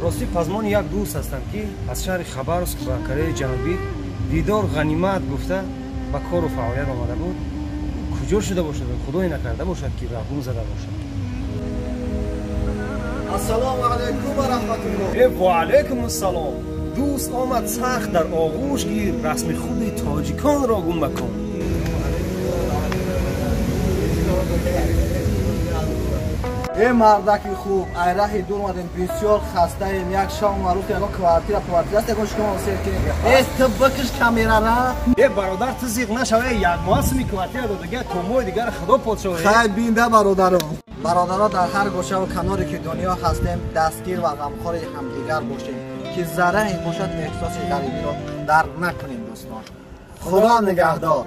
Ростӣ, пазмони як дӯст ҳастам, ки аз шаҳри Хабаровск ба Кореяи Ҷанубӣ дидор ғанимат гуфта ба кору фаъолият омада буд. Куҷо шуда бошад, худое накарда бошад, ки роҳгум зада бошад. Ассалому алайкум ва раҳматуллоҳ. Э, ва алайкум ассалом. Дӯст омад, сахт дар оғӯш гир, расми хуби тоҷиконро гум макун. Э, мардаки хуб, ай раҳи дур омадем, бисёр хастаем. Як шав маъруф ягон квартира квартира аст, ягон шумо сер кунем. Э, ту бикиш камерара. Э, бародар, ту зиқ нашав, э, як моҳ суми квартира додага, то моҳи дигар худо подшоҳ. Хай, бинда, бародаро. Бародаро, дар ҳар гӯшаву каноре ки дунё ҳастем, дастгир ва ғамхори ҳамдигар бошем, ки зарраи бошад эҳсоси ғарибиро дарк накунем. Дӯстон, худо нигаҳдор.